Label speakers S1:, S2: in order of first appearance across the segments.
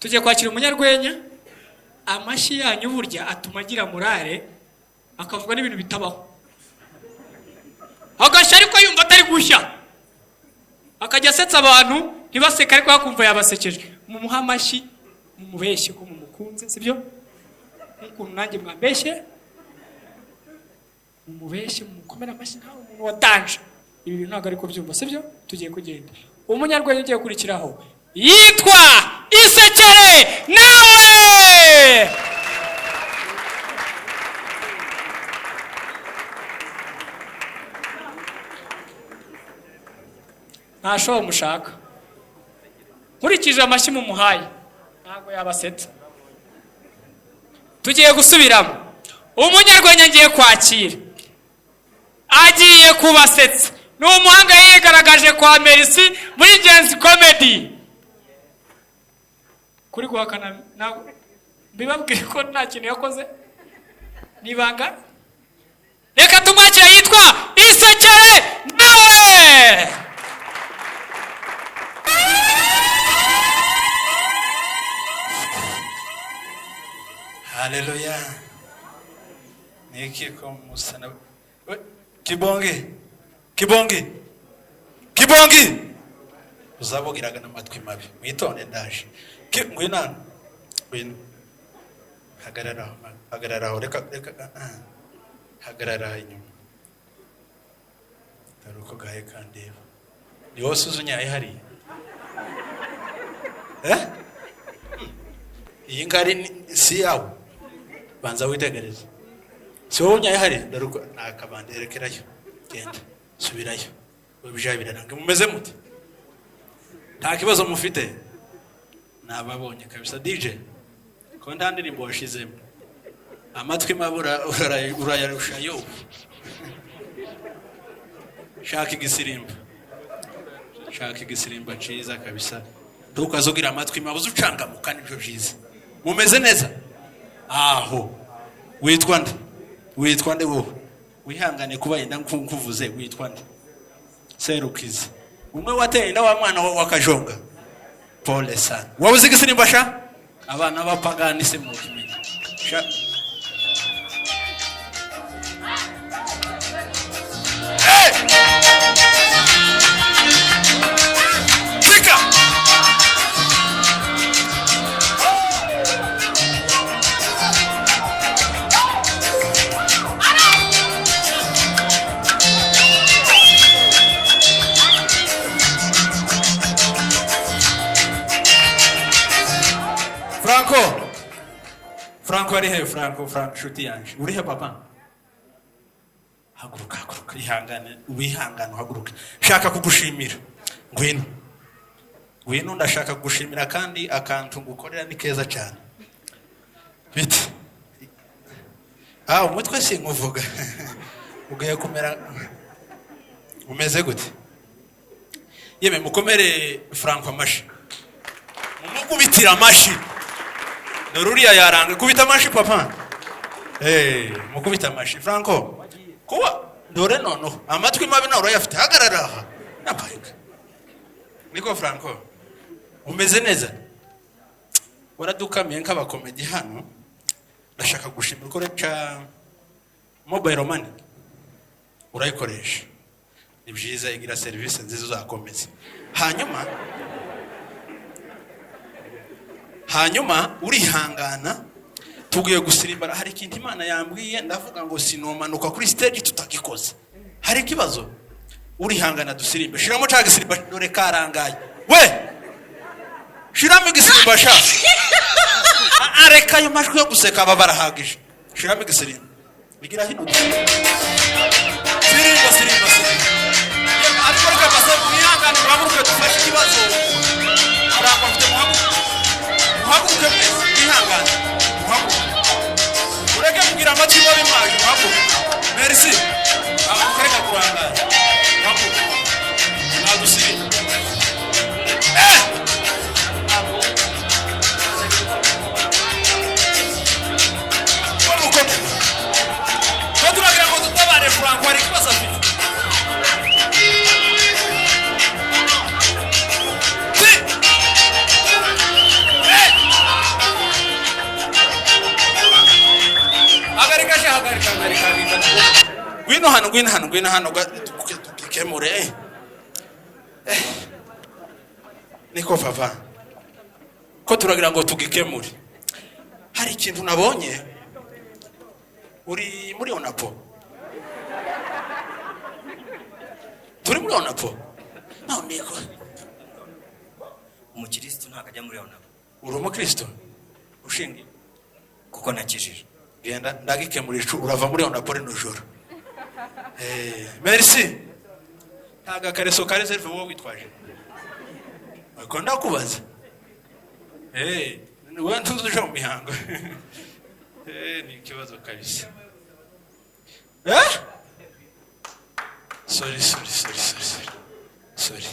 S1: Tugiye kwakira umunyarwenya. Amashyi yanyu burya atuma agira morale, akavuga n'ibintu bitabaho, agashya ariko yumva atari gushya, akajya asetsa abantu ntibaseke, ariko yakumva yabasekeje. Mumuhe amashyi, mumubeshye ko mumukunze, sibyo? Nk'ukuntu nanjye mwambeshye, mumubeshye, mumukomere amashyi. Ntawe umuntu watanje ibi bintu ntabwo ari kubyumva, sibyo? Tugiye kugenda. Umunyarwenya ugiye gukurikiraho yitwa Isekere Nawe. Nta show mushaka. Nkurikije amashyi mumuhaye, ntabwo yabasetsa. Tugiye gusubiramo. Umunyarwenya ngiye kwakira agiye kubasetsa, ni umuhanga, yigaragaje kwa Merci muri Gen-Z Comedy. Kuri guhakana ntabwo mbibabwire ko nta kintu yakoze, ni ibanga. Reka tumwakire, yitwa Isekere Nawe.
S2: Haleluya. Niki ko musa na We, Kibonge. Kibonge. Kibonge. Uzabugiraga n'amatwi mabi. Mwitonde, ndaje. Ngwino hano. Ngwino. Hagarara aho. Hagarara aho. Reka reka. Ah, ah. Hagarara inyuma. Dore uko gahe kandeba. Ni wowe usunyaye hariya. Eh? Iyi ngari si yawe. Banza witegereze. Si wowe unyaye hariya? Dore uko ni akabandi, erekerayo. Genda. Subirayo. Ubu biraranga. Mumeze mute? Nta kibazo mufite? Nababonye kabisa. DJ. Ko nta ndirimbo washizemo. Amatwi mabura urayarusha yo. Shaka igisirimba. Shaka igisirimba ciza kabisa. Ntukazugira amatwi mabuze, ucangamuka, nibyo byiza. Mumeze neza? Aho. Witwa nde? Witwa nde wowe? Wihangane kuba yenda nkuvuze, witwa nde? Serukiza. Umwe wateye inda wa mwana wa Kajonga. Pole sana. Wowe uzi igisirimba sha? Abana b'abapagani se mukimenya. Sha. Hey! Fika! Franco! Franco ari he? Franco, Franco, nshuti yanje. Uri he, papa? Haguruka, haguruka, ihangane, wihangane uhaguruke. Shaka kugushimira. Ngwino. Ngwino, ndashaka kugushimira kandi akantu ngukorera ni keza cyane. Bite? Ah, umutwe sinkuvuga. Ugiye kumera umeze gute? Yeme, mukomere Franco amashi. Mumukubitira amashi. Dore uriya yaranga. Kubita amashi, papa. Eh, mukubita amashi. Franco. Kuba dore noneho amatwi mabi nawe urayafite, hagarara aha. Naparika. Niko Franco. Umeze neza? Waradukamiye nk'abakomedi hano. Ndashaka gushimira ukoresha mobile money. Urayikoresha. Ni byiza, igira serivisi nziza, uzakomeza. Hanyuma urihangana, tugiye gusirimbara. Hari ikintu Imana yambwiye, ndavuga ngo sinomanuka kuri stage tutagikoze. Hari ikibazo? Urihangana dusirimbe. Shiramo ca gisirimba, dore karangaye we. Shiramo igisirimba sha. Areka ayo majwi yo guseka, aba barahagije. Shiramo igisirimba, bigira hino. Sirimba, sirimba, sirimba. Ariko reka mbase, mwihangane, muhaguruke dufashe ikibazo Arangwa afite. Muhaguruke, muhaguruke mwese, mwihangane, muhaguruke, ureke kugira amatwi mabi mwaje. Muhaguruke. Merci. Haguruka, reka kurangara, muhaguruke, nadusirimba. Eh! Uko ko turagira ngo dutabare Franco, hari ikibazo afite. Ngwino hano, ngwino hano, ngwino hano, tugikemure. Niko vava ko turagira ngo tugikemure. Hari ikintu nabonye uri muri onapo, turi muri onapo none ko
S3: Umukirisitu ntabwo ajya muri onapo.
S2: Uri umukristo ushingiye
S3: Kuko nakijije.
S2: Genda ndagikemura icu, urava muri onapo rino joro. Merci. Ntabwo akareso ka reserve wowe witwaje, ariko ndakubaza. Wowe ntuzi uje mu mihango. Ni ikibazo kabisa. Sorry, sorry, sorry, sorry, sorry, sorry.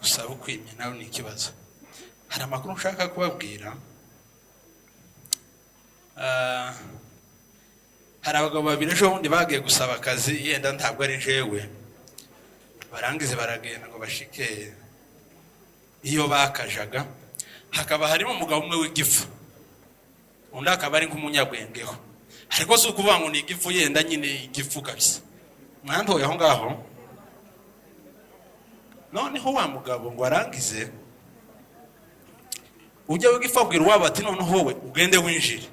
S2: Usaba ukwimye nawe ni ikibazo. Hari amakuru nshaka kubabwira. Hari abagabo babiri ejo bundi bagiye gusaba akazi, yenda ntabwo ari jewe, barangize baragenda ngo bashike iyo bakajaga, hakaba harimo umugabo umwe w'igifu, undi akaba ari nk'umunyabwengeho, ariko si ukuvuga ngo ni igifu, yenda nyine igifu kabisa. Mwantoye aho ngaho. Noneho wa mugabo ngo arangize, ujya w'igifu abwira uwabo ati: "Noneho wowe ugende winjire,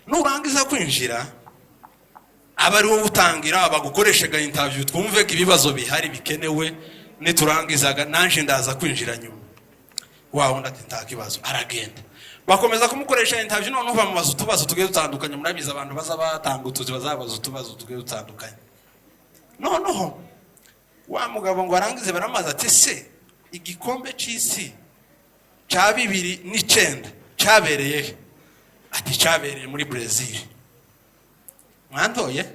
S2: nurangiza kwinjira aba ari wowe utangira bagukoreshaga interview, twumve ko ibibazo bihari bikenewe, niturangizaga nanje ndaza kwinjira nyuma." Wa wundi ati: "Nta kibazo." Aragenda, bakomeza kumukoresha interview, noneho bamubaza utubazo tugiye dutandukanye. Murabizi, abantu baza batanga utuzi bazabaza utubazo tugiye dutandukanye. Noneho wa mugabo ngo arangize, baramubaza ati: "Se igikombe c'isi cya 2009 cyabereye he?" Ati: "Cyabereye muri Brazil." Mwantoye?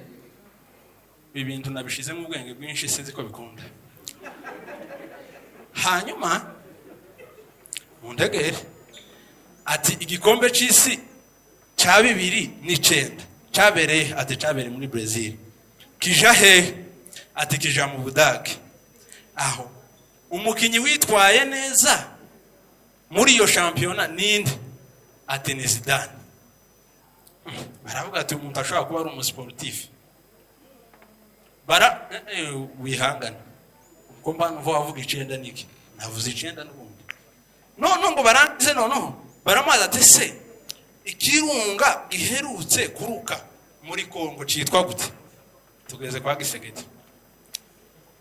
S2: Ibi bintu nabishizemo ubwenge bwinshi, sinzi ko bikunda. Hanyuma mundegere, ati: "Igikombe c'isi cya 2009 cyabereye he?" Ati: "Cyabereye muri Brazil." "Kija hehe?" Ati: "Kija mu Budage." "Aho umukinnyi witwaye neza muri iyo shampiyona ninde?" Ati: "Ni Zidane." Baravuga ati: "Umuntu ashobora kuba ari umusiporutifu." Bara wihangana ubwo mba numva wavuga icenda niki, navuze icenda n'ubundi. Noneho ngo barangize, noneho baramubaza ati: "Se ikirunga giherutse kuruka muri Kongo cyitwa gute?" Tugeze kwa Gisegeti.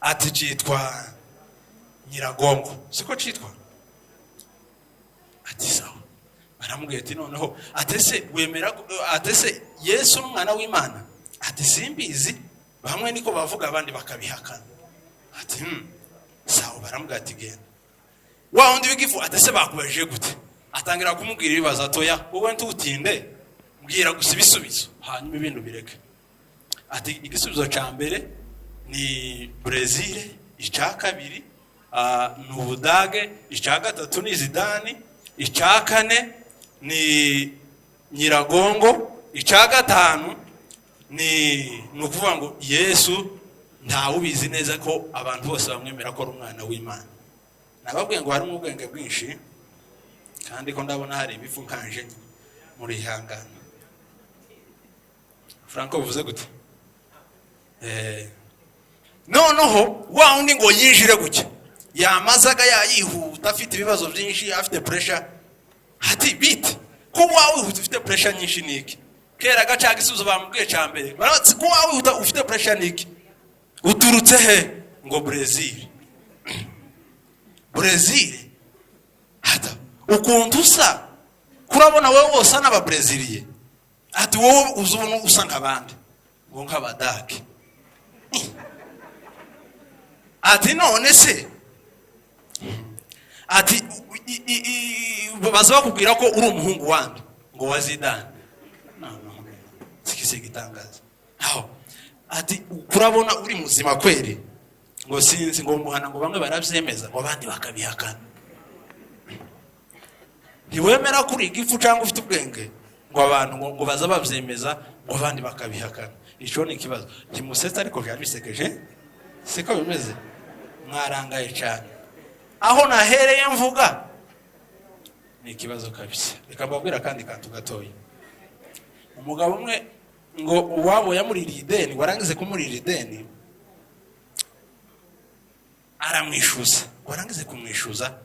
S2: Ati: "Cyitwa Nyiragongo." Siko cyitwa? Ati: "Sawa." Baramubwira ati noneho, ati: "Se wemera ati: "Se Yesu n'umwana w'Imana?" Ati: "Simbizi, bamwe niko bavuga, abandi bakabihakana." Ati: Sawa." Baramubwira ati: "Genda." Wa wundi w'igifu ati: "Se bakubajije gute?" Atangira kumubwira ibibazo. Atoya, wowe ntutinde, mbwira gusa ibisubizo, hanyuma ibindi ubireke. Ati: "Igisubizo cya mbere ni Brezil, icya kabiri ni Ubudage, icya gatatu ni Zidane, icya kane ni Nyiragongo, icya gatanu ni ukuvuga ngo Yesu ntawe ubizi neza, ko abantu bose bamwemera ko ari umwana w'Imana." Nababwiye ngo harimo ubwenge bwinshi, kandi ko ndabona hari ibifu nkanje, muri ihangana. Franco, bivuze gute? Noneho wa wundi ngo yinjire gutya, yamazaga yayihuta, afite ibibazo byinshi, afite pressure. Ati: "Bite ko wawihuta ufite pressure nyinshi, niki?" Kera gaca igisubizo bamubwiye cya mbere. Barabatse: "Ko wawihuta ufite pressure, niki? Uturutse he?" Ngo: "Brazil." "Brazil?" Hata ukuntu usa, kurabona wowe wose n'ababreziliye. Ati: "Wowe uzi ubona usa nk'abandi." Ngo: "Nk'abadage." Ati: "None se," ati, "baza bakubwira ko uri umuhungu wande?" Ngo: "Wa Zidane." No, no, sikise gitangaza aho. Ati: "Kurabona uri muzima kweri?" Ngo: "Sinzi." Ngo muhana ngo bamwe barabyemeza, ngo abandi bakabihakana. Ntiwemera ko uri igifu cyangwa ufite ubwenge, ngo abantu ngo baza babyemeza, ngo abandi bakabihakana. Icyo ni ikibazo. Ntimusetse, ariko byari bisekeje, siko bimeze? Mwarangaye cyane. Aho nahereye mvuga ni ikibazo kabisa. Reka mbabwire akandi kantu gatoya. Umugabo umwe Ngo uwabo yamuririye ideni, warangize kumurira ideni aramwishuza, warangize kumwishuza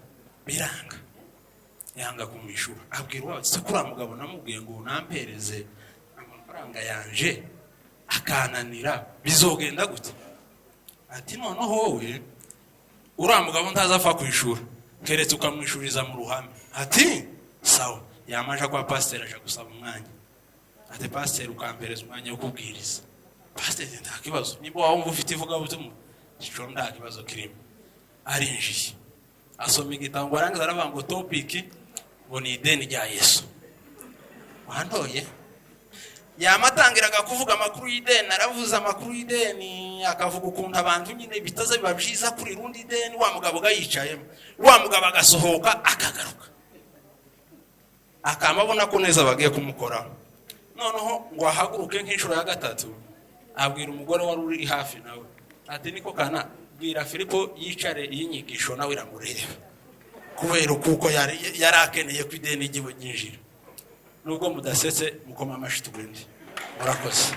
S2: biranga, yanga kumwishyura. Abwira uwabo ati: "Kuriya mugabo namubwiye ngo nampereze amafaranga yanje akananira, bizogenda gute?" Ati: "Noneho wowe, uriya mugabo ntazapfa kwishura keretse ukamwishuriza mu ruhame." Ati: "Sawa." Yamaje kwa pasiteri, aje gusaba umwanya, ati: "Pasiteri, ukampereza umwanya wo kubwiriza." Pasiteri: "Nta kibazo, niba waba wumva ufite ivugabutumwa ico nta kibazo kirimo." Arinjiye, asoma igitabo, ngo arangiza aravuga ngo topic ngo ni ideni rya Yesu wantoye. Yamatangiraga kuvuga amakuru y'ideni, aravuze amakuru y'ideni, akavuga ukuntu abantu nyine bitaza biba byiza kuri rundi ideni. Wa mugabo gayicayemo, wa mugabo agasohoka akagaruka, akaba abona ko neza bagiye kumukoraho. Noneho ngo ahaguruke nk'inshuro ya gatatu, abwira umugore wari uri hafi nawe ati: "Niko kana, bwira Filipo yicare, iyi nyigisho nawe iramureba," kubera kuko yari akeneye ko ideni ry'iwe ryinjira. Nubwo mudasetse, mukoma amashyi tugende. Murakoze.